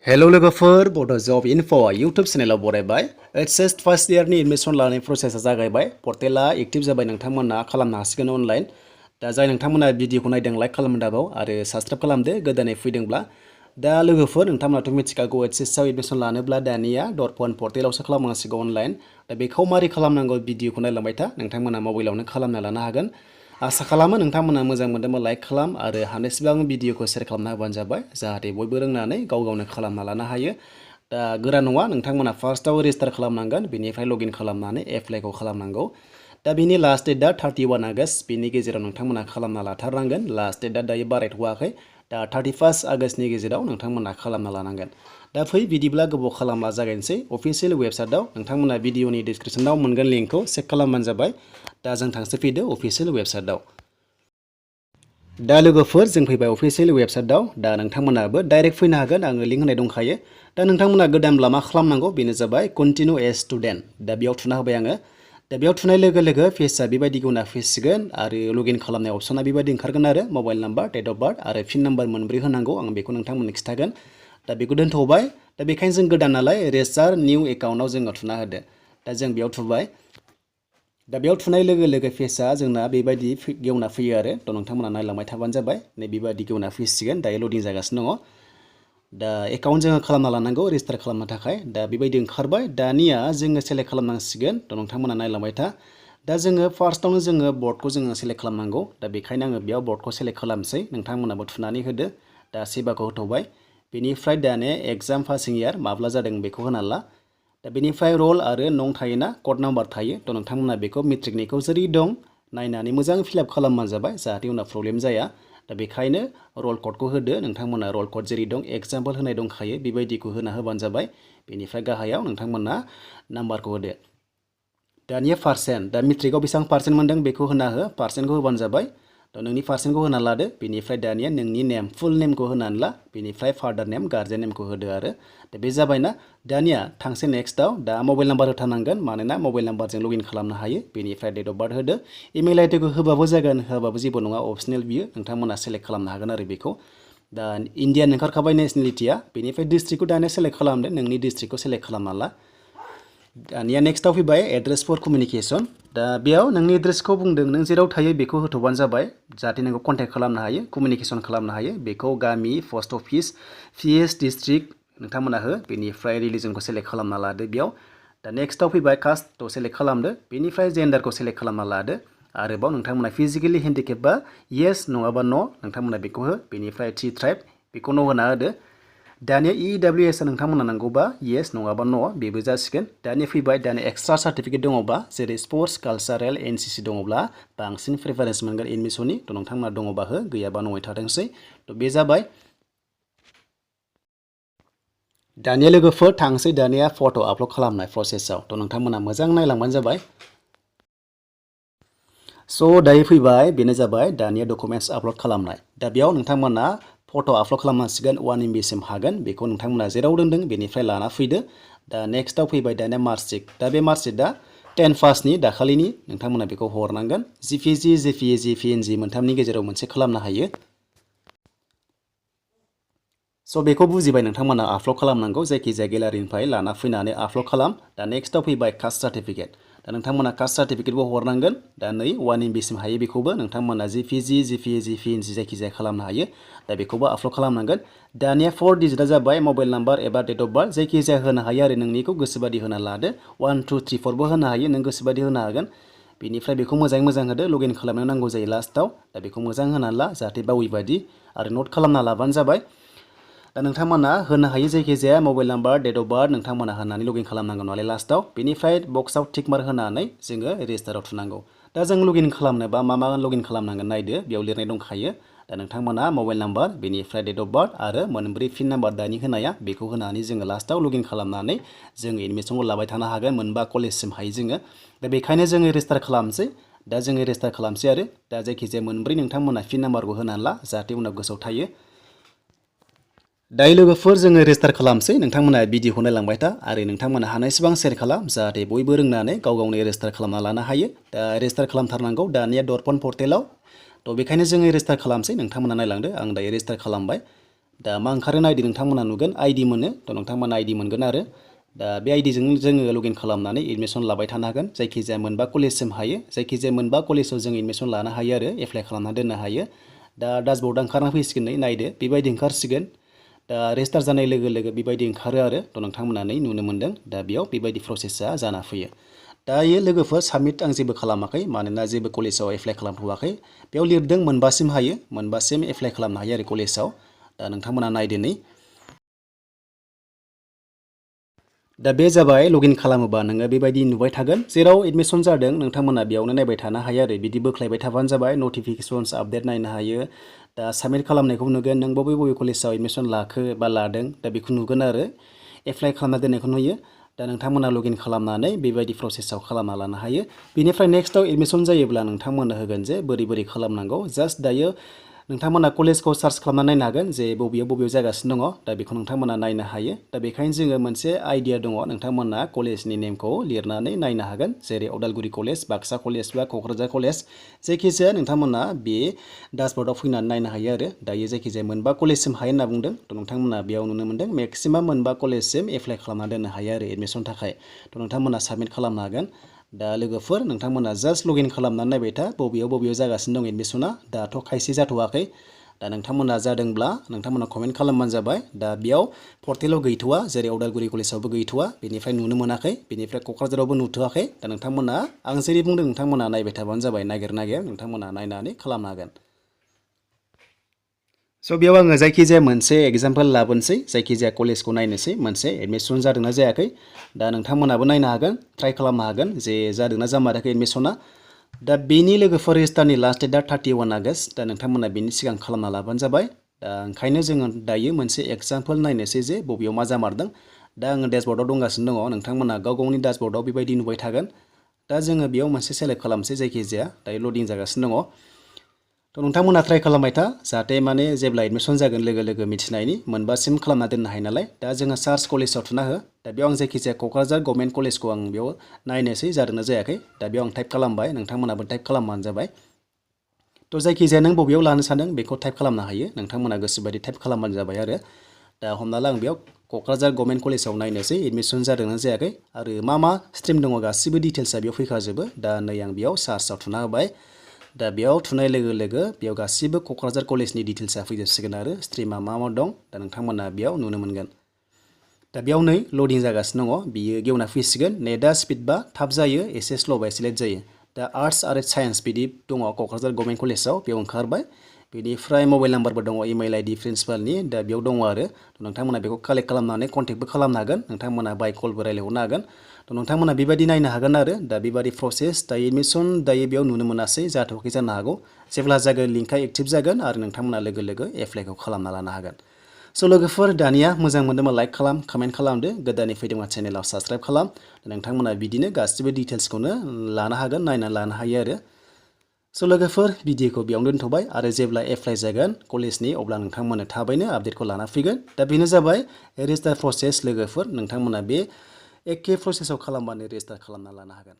hello लोगोफोर Bodo' job info YouTube चेनेलाव बरायबाय एचएस फार्स्ट इयारनि एडमिशन लानाय प्रसेसा जागायबाय पर्टेला एक्टिभ जाबाय नोंथांमोना खालामनो हासिगोन अनलाइन दा जाय नोंथांमोना भिडिअखौ नायदों लाइक खालामनो दाबाव आरो साबस्क्राइब खालामदो गोदानै फैदोंब्ला दा लोगोफोर नोंथांमोनाथ' मिथिखागौ एचएसआव एडमिशन लानोब्ला दानिया दर्पन पर्टेलावसो खालामनांसिगौ अनलाइन दा बेखौ मारै खालामनांगौ भिडिअखौ नायलांबाय था नोंथांमोना मबाइलावनो खालामना लानो हागोन आसा खालामो नोंथांमोना मोजां मोनदोंबा लाइक खालाम आरो हानायसेबां भिडिअखौ शेयार खालामना होबानो जाबाय जाहाथे बयबो रोंनानै गाव गावनो खालामना लानो हायो दा गोरा नङा नोंथांमोना फार्स्टआव रेजिस्टार खालामनांगोन बेनिफ्राय लगइन खालामनानै एप्लाइखौ खालामनांगौ दा बेनि लास्ट डेटआ 31 आगस्ट बेनि गेजेराव नोंथांमोना खालामना लाथारनांगोन लास्ट डेटआ दायो बारायथ'वाखै दा 31 आगस्टनि गेजेराव नोंथांमोना खालामना लानांगोन दा फै बिदिब्ला गोबाव खालामला जागायनोसै अफिसियेल वेबसाइटआव नोंथांमोना भिडिअनि डिसक्रिपसनाव मोनगोन लिंकखौ चेक खालामबानो जाबाय दा जों थांसै फैदो अफिसियेल वेबसाइटआव दा लोगोफोर जों फैबाय अफिसियेल वेबसाइटआव दा नोंथांमोनाबो डाइरेक्ट फैनो हागोन आङो लिंक होनाय दंखायो दा नोंथांमोना गोदानब्ला मा खालामनांगौ बेनो जाबाय कन्टिनिउ एज स्टुडेन्ट दा बेयाव थुना होबाय आङो दा बेयाव थुनाय लोगो लोगो पेजआ बेबायदि गुना फैसिगोन आरो लगइन खालामनाय अपसना बेबायदि ओंखारगोन आरो mobile number date of birth आरो पिन नाम्बार मोनब्रै होनांगौ आं बेखौ नोंथांमोननो खिथागोन दा बेखौ दोनथ'बाय दा बेखायनो जों गोदान नालाय रेजिस्टार निउ एकाउन्टआव जोङो थुना होदो दा जों बेयाव थुबाय दा बेयाव थुनाय लोगो लोगो पेजआ जोंना बेबायदि गेवना फैयो आरो थ' नोंथांमोना नायलांबाय थाबानो जाबाय नै बेबायदि गेवना फैसिगोन दायो लडिं जागासिनो दङ दा एकाउन्ट जोङो खालामना लानांगौ रेजिस्टार खालामनो थाखाय दा बेबायदि ओंखारबाय दानिया जोङो सेलेक्ट खालामनांसिगोन थ' नोंथांमोना नायलांबाय था दा जोङो फार्स्टआवनो जोङो बर्डखौ जोङो सेलेक्ट खालामनांगौ दा बेखायनो आङो बेयाव बर्डखौ सेलेक्ट खालामसै नोंथांमोनाबो थुनानै होदो दा सेभाखौ होथ'बाय बेनिफ्राय दाने एग्जाम पासिं इयार माब्ला जादों बेखौ होना ला दा बेनिफ्राय रल आरो नं थायोना कड नाम्बार थायो थ' नोंथांमोना बेखौ मेट्रिकनिखौ जेरै दं नायनानै मोजां फिलआप खालामबानो जाबाय जाहाथे उनाव प्रब्लेम जाया दा बेखायनो रल क'डखौ होदो नोंथांमोना रल क'ड जेरै दं एग्जाम्पल होनाय दंखायो बेबायदिखौ होना होबानो जाबाय बेनिफ्राय गाहायाव नोंथांमोना नाम्बारखौ होदो दानिया पार्सेन्ट दा मेट्रिकआव बेसेबां पार्सेन्ट मोनदों बेखौ होना हो पार्सेन्टखौ होबानो जाबाय थ' नोंनि पार्सेन्टखौ होना लादो बेनिफ्राय दानिया नोंनि नेम फुल नेमखौ होनानै ला बेनिफ्राय फादार नेम गार्जेन नेमखौ होदो आरो दा बे जाबायना दानिया थांसै नेक्स्टआव दा मबाइल नाम्बार होथारनांगोन मानोना मबाइल नाम्बारजों लगइन खालामनो हायो बेनिफ्राय डेट अफ बार्थ होदो इमेल आइडिखौ होबाबो जागोन होआबाबो जेबो नङा अपसनेल बियो नोंथांमोना सेलेक्ट खालामनो हागोन आरो बेखौ दा इन्डियान ओंखारखाबाय नेसनेलिटिया बेनिफ्राय डिस्ट्रिक्टखौ दानिया सेलेक्ट खालामदो नोंनि डिस्ट्रिक्टखौ सेलेक्ट खालामना ला दानिया नेक्स्टआव फैबाय एड्रेस फर कमिउनिकेसन दा बेयाव नोंनि एड्रेसखौ बुंदों नों जेराव थायो बेखौ होथ'बानो जाबाय जाहाथे नोंखौ कन्टेक्ट खालामनो हायो कमिउनिकेसन खालामनो हायो बेखौ गामि पस्ट अफिस पिएस डिस्ट्रिक्ट नोंथांमोना हो बेनिफ्राय रिलिजनखौ सेलेक्ट खालामना लादो बेयाव दा नेक्स्टआव फैबाय कास्टखौ सेलेक्ट खालामदो बेनिफ्राय जेन्डारखौ सेलेक्ट खालामना लादो आरोबाव नोंथांमोना फिजिकेलि हेन्डिकेप बा येस नङाबा न' नोंथांमोना बेखौ हो बेनिफ्राय थि ट्राइब बेखौ न' होना होदो दानिया EWS नोंथांमोना नांगौबा येस नङाबा न' बेबो जासिगोन दानिया फैबाय दानिया एक्सट्रा सार्टिफिकेट दङबा जेरै स्पर्ट्स कालचारेल NCC दङब्ला बांसिन प्रिफारेन्स मोनगोन एडमिसननि थ' नोंथांमोना दङबा हो गैयाबा न'आव थाथोंसै थ' बे जाबाय दानिया लोगोफोर थांसै दानिया फट' आपल'ड खालामनाय प्रसेसआव थ' नोंथांमोना मोजां नायलांबानो जाबाय स' दायो फैबाय बेनो जाबाय दानिया डकुमेन्ट्स आपल'ड खालामनाय दा बेयाव नोंथांमोना फट' आपल'ड खालामनांसिगोन 1 MB सिम हागोन बेखौ नोंथांमोना जेराव दोनदों बेनिफ्राय लाना फैदो दा नेक्स्टआव फैबाय दानिया मार्कशिट दा बे मार्कशिटआ 10 पासनि दाखालिनि नोंथांमोना बेखौ हरनांगोन JPG JPEG PNG मोनथामनि गेजेराव मोनसे खालामनो हायो स' बेखौ बुजिबाय नोंथांमोना आपल'ड खालामनांगौ जायखिजाया गेलारिनिफ्राय लाना फैनानै आपल'ड खालाम दा नेक्स्टआव फैबाय कास्ट सार्टिफिकेट दा नोंथांमोना कास्ट सार्टिफिकेटबो हरनांगोन दा नै 1 MB सिम हायो बेखौबो नोंथांमोना JPG JPEG PNG जायखिजाया खालामनो हायो दा बेखौबो आपल'ड खालामनांगोन दानिया 4 डिजिटआ जाबाय मबाइल नाम्बार एबा डेट अफ बार्थ जायखिजाया होनो हायो आरो नोंनिखौ गोसोबादि होना लादो 1 2 3 4 बो होनो हायो नों गोसोबादि होनो हागोन बेनिफ्राय बेखौ मोजाङै मोजां होदो लगइन खालामनो नांगौ जायो लास्टआव दा बेखौ मोजां होनानै ला जाहाथे बावै बायदि आरो नट खालामना लाबानो जाबाय दा नोंथांमोना होनो हायो जायखिजाया mobile number date of birth नोंथांमोना होनानै लगइन खालामनांगोन नालाय लास्टआव बेनिफ्राय बक्सआव टिक मार्क होनानै जोङो रेजिस्टाराव थुनांगौ दा जों लगइन खालामनोबा मा लगइन खालामनांगोन नायदो बेयाव लिरनाय दंखायो दा नोंथांमोना मबाइल नाम्बार बेनिफ्राय डेट अफ बार्थ आरो मोनब्रै पिन नाम्बार दानि होनाया बेखौ होनानै जोङो लास्टआव लगइन खालामनानै जोङो एडमिसनखौ लाबाय थानो हागोन मोनबा कलेजसिम हायो जोङो दा बेखायनो जोङो रेजिस्टार खालामसै दा जोङो रेजिस्टार खालामसै आरो दा जायखिजाया मोनब्रै नोंथांमोना पिन नाम्बारखौ होनानै ला जाहाथे उनाव गोसोआव थायो दायो लोगोफोर जोङो रेजिस्टार खालामसै नोंथांमोना भिडिअखौ नायलांबाय था आरो नोंथांमोना हानायसेबां शेयार खालाम जाहाथे बयबो रोंनानै गाव गावनो रेजिस्टार खालामना लानो हायो दा रेजिस्टार खालामथारनांगौ दानिया दर्पन पर्टेलाव थ' बेखायनो जोङो रेजिस्टार खालामसै नोंथांमोना नायलांदो आं दायो रेजिस्टार खालामबाय दा मा ओंखारो नायदो नोंथांमोना नुगोन आइडि मोनो थ' नोंथांमोना आइडि मोनगोन आरो दा बे आइडिजों जोङो लगइन खालामनानै एडमिसन लाबाय थानो हागोन जायखिजाया मोनबा कलेजसिम हायो जायखिजाया मोनबा कलेजाव जों एडमिसन लानो हायो आरो एप्लाइ खालामना दोननो हायो दा डासबर्डआ ओंखारना फैसिगोन नै नायदो बेबायदि ओंखारसिगोन दा रेजिस्टार जानाय लोगो लोगो बेबायदि ओंखारो आरो थ' नोंथांमोना नै नुनो मोन्दों दा बेयाव बेबायदि प्रसेसा जाना फैयो दायो लोगोफोर साबमिट आं जेबो खालामाखै मानोना जेबो कलेजाव एप्लाइ खालामथ'वाखै बेयाव लिरदों मोनबासिम हायो मोनबासिम एप्लाइ खालामनो हायो आरो कलेजाव दा नोंथांमोना नायदो नै दा बे जाबाय लगइन खालामोबा नोङो बेबायदि नुबाय थागोन जेराव एडमिसन जादों नोंथांमोना बेयावनो नायबाय थानो हायो आरो बिदि बोख्लायबाय थाबानो जाबाय नटिफिकेसन्स आपडेट नायनो हायो दा साबमिट खालामनायखौ नुगोन नों बबे बबे कलेजाव एडमिसन लाखो बा लादों दा बेखौ नुगोन आरो एप्लाइ खालामना दोननायखौ नुयो दा नोंथांमोना लगइन खालामनानै बेबायदि प्रसेसआव खालामना लानो हायो बेनिफ्राय नेक्स्टआव एडमिसन जायोब्ला नोंथांमोननो होगोन जे बोरै बोरै खालामनांगौ जास्ट दायो नोंथांमोना कलेजखौ सार्च खालामना नायनो हागोन जे बबेयाव जागासिनो दङ दा बेखौ नोंथांमोना नायनो हायो दा बेखायनो जोङो मोनसे आइडिया दङ नोंथांमोना कलेजनि नेमखौ लिरनानै नायनो हागोन जेरै उदालगुरि कलेज बाक्सा कलेज बा क'क्राझार कलेज जायखिजाया नोंथांमोना बे डासबर्डआव फैनानै नायनो हायो आरो दायो जायखिजाया मोनबा कलेजसिम हायो होनना बुंदों थ' नोंथांमोना बेयाव नुनो मोन्दों मेक्सिमाम मोनबा कलेजसिम एप्लाइ खालामना दोननो हायो आरो एडमिसन थाखाय थ' नोंथांमोना साबमिट खालामनो हागोन दा लोगोफोर नोंथांमोना जास्ट लगइन खालामनानै नायबाय था बबेयाव जागासिनो दं एडमिसना दाथ' खायसे जाथ'वाखै दा नोंथांमोना जादोंब्ला नोंथांमोना कमेन्ट खालामबानो जाबाय दा बेयाव पर्टेलाव गैथ'वा जेरै उदालगुरि कलेजावबो गैथ'वा बेनिफ्राय नुनो मोनाखै बेनिफ्राय क'क्राझारावबो नुथ'वाखै दा नोंथांमोना आं जेरै बुंदों नोंथांमोना नायबाय थाबानो जाबाय नागिर नोंथांमोना नायनानै खालामनो हागोन स' बेयाव आङो जायखिजाया मोनसे एग्जाम्पल लाबोनोसै जायखिजाया कलेजखौ नायनोसै मोनसे एडमिसन जादोंना जायाखै दा नोंथांमोनाबो नायनो हागोन ट्राइ खालामनो हागोन जे जादोंना जामाराखै एडमिसना दा बेनि लोगोफोर रेजिस्टारनि लास्ट डेटआ 31 आगस्ट दा नोंथांमोना बेनि सिगां खालामना लाबानो जाबाय दा ओंखायनो जोङो दायो मोनसे एग्जाम्पल नायनोसै जे बबेयाव मा जामारदों दा आङो डेशबर्डआव दंगासिनो दङ नोंथांमोना गाव गावनि डेशबर्डआव बेबायदि नुबाय थागोन दा जोङो बेयाव मोनसे सेलेक्ट खालामसै जायखिजाया दायो लडिं जागासिनो दङ थ' नोंथांमोना ट्राइ खालामबाय था जाहाथे माने जेब्ला एडमिसन जागोन लोगो लोगो मिथिनायनि मोनबासिम खालामना दोननो हायो नालाय दा जोङो सार्च कलेजाव थुना हो दा बेयाव आं जायखिजाया क'क्राझार गभर्नमेन्ट कलेजखौ आं बेयाव नायनोसै जादोंना जायाखै दा बेयाव आं टाइप खालामबाय नोंथांमोनाबो टाइप खालामबानो जाबाय थ' जायखिजाया नों बबेयाव लानो सानदों बेखौ टाइप खालामनो हायो नोंथांमोना गोसोबायदि टाइप खालामबानो जाबाय आरो दा हमना ला आं बेयाव क'क्राझार गभर्नमेन्ट कलेजाव नायनोसै एडमिसन जादोंना जायाखै आरो मा स्ट्रिम दङ गासिबो डिटेल्सआ बेयाव फैखाजोबो दा नै आं बेयाव सार्चआव थुना होबाय दा बेयाव थुनाय लोगो लोगो बेयाव गासिबो क'क्राझार कलेजनि डिटेल्सआ फैजोबसिगोन आरो स्ट्रिमा मा दं दा नोंथांमोना बेयाव नुनो मोनगोन दा बेयाव नै लडिं जागासिनो दङ बियो गेवना फैसिगोन नेटआ स्पिडबा थाब जायो एसे स्ल'बा एसे लेट जायो दा आर्ट्स आरो साइन्स बिदि दङ क'क्राझार गभर्नमेन्ट कलेजाव बेयाव ओंखारबाय बेनिफ्राय मबाइल नाम्बारबो दङ इमेल आइडि प्रिन्सिपालनि दा बेयाव दङ आरो नोंथांमोना बेखौ कालेक्ट खालामनानै कन्टेक्टबो खालामनो हागोन नोंथांमोना बाय कलबो रायलायहरनो हागोन थ' नोंथांमोना बेबायदि नायनो हागोन आरो दा बेबायदि प्रसेस दायो एडमिसन दायो बेयाव नुनो मोनासै जाथ'वाखै जानो हागौ जेब्ला जागोन लिंकआ एक्टिभ जागोन आरो नोंथांमोना लोगो लोगो एप्लाइखौ खालामना लानो हागोन स' लोगोफोर दानिया मोजां मोनदोंबा लाइक खालाम कमेन्ट खालामदो गोदानै फैदोंबा चेनेलाव साबस्क्राइब खालाम नोंथांमोना बिदिनो गासिबो डिटेल्सखौनो लानो हागोन नायना लानो हायो आरो स' लोगोफोर भिडिअखौ बेयावनो दोनथ'बाय आरो जेब्ला एप्लाइ जागोन कलेजनि अब्ला नोंथांमोननो थाबैनो आपडेटखौ लाना फैगोन दा बेनो जाबाय रेजिस्टार प्रसेस लोगोफोर नोंथांमोना बे एखे प्रसेसआव खालामबानो रेजिस्टार खालामना लानो हागोन